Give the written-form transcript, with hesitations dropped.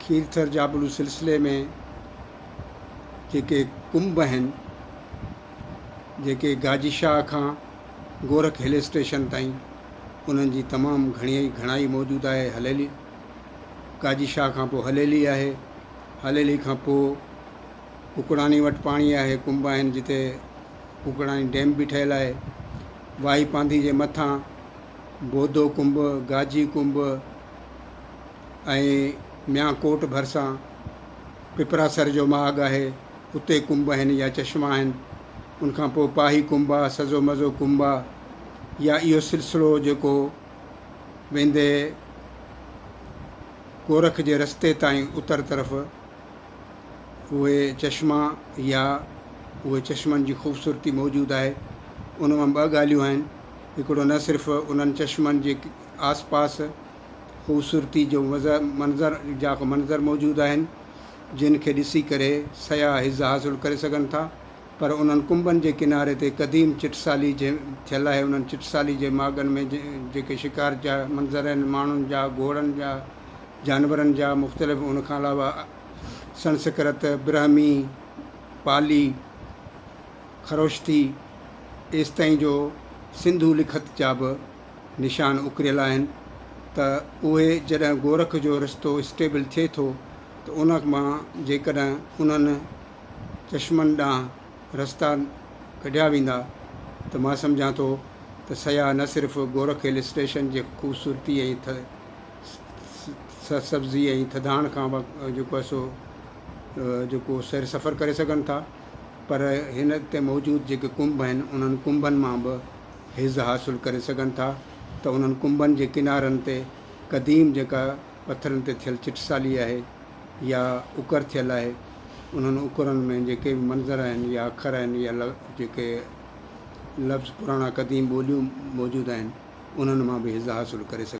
کيرٿر جابلو سلسلي ۾ جيڪي ڪنب آهن، جيڪي گاجي شاهه کان گورک هل اسٽيشن تائين انهن جي تمام گهڻي گهڻائي موجود آهي. هليلي گاجي شاهه کان پوء هليلي آهي، هليلي کان پوء ڪڪڙاني وٽ پاڻي آهي، ڪنب آهن جتي ڪڪڙاني ڊيم به ٺهيل آهي. واهي پانڌي جي مٿان بودو ڪنب، گاجي ڪنب ۽ ميان ڪوٽ ڀرسان پپراسر جو ماڳ آهي، اتي ڪنب آهن يا چشما آهن. ان کان پوء پاهي ڪنب آ، سزو مزو ڪنب آ يا اهو سلسلو جيڪو ويندي گورک جي رستي تائين اتر طرف اهي چشما يا اهي چشمن جي خوبصورتي موجود آهي. ان مان ٻه ڳالهيون آهن، هڪڙو نه صرف انهن چشمن جي آس پاس خوبصورتي جو منظر جا منظر موجود آهن، جن کي ڏسي ڪري سياح حظ حاصل ڪري سگهن ٿا، پر انهن ڪنبن جي ڪناري تي قديم چٽسالي جنهن ٿيل آهي، انهن چٽسالي جي ماڳن ۾ جيڪي شڪار جا منظر آهن، ماڻهن جا، گهوڙن جا، جانورن جا مختلف ان کان علاوه سنسڪرت، برهمي، پالي، خروشتي ايستائين جو سنڌو لکت جا به نشان اڪريل آهن ته اهي جڏهن گورک جو رستو اسٽيبل ٿئي ٿو ته ان مان جيڪڏهن انهن چشمن ڏانهن رستا ڪڍيا ويندا ته مان سمجهان ٿو ته سياح نه صرف گورک هل اسٽيشن جي خوبصورتي ۽ سرسبزي ۽ ٿڌاڻ کان جيڪو آهي سو جيڪو سير سفر ڪري سگهن ٿا پر هن تي موجود جيڪي ڪنب آهن انهن ڪنبن مان به حظ حاصل ڪري سگهن ٿا ته انهن ڪنبن جي ڪنارن تي قديم جيڪا پٿرن تي ٿيل چٽسالي آهي يا اڪر ٿيل آهي انهن اڪرن ۾ جيڪي به منظر آهن يا اکر آهن يا جيڪي لفظ پراڻا قديم ٻوليون موجود آهن انهن مان به حظ حاصل ڪري سگهن.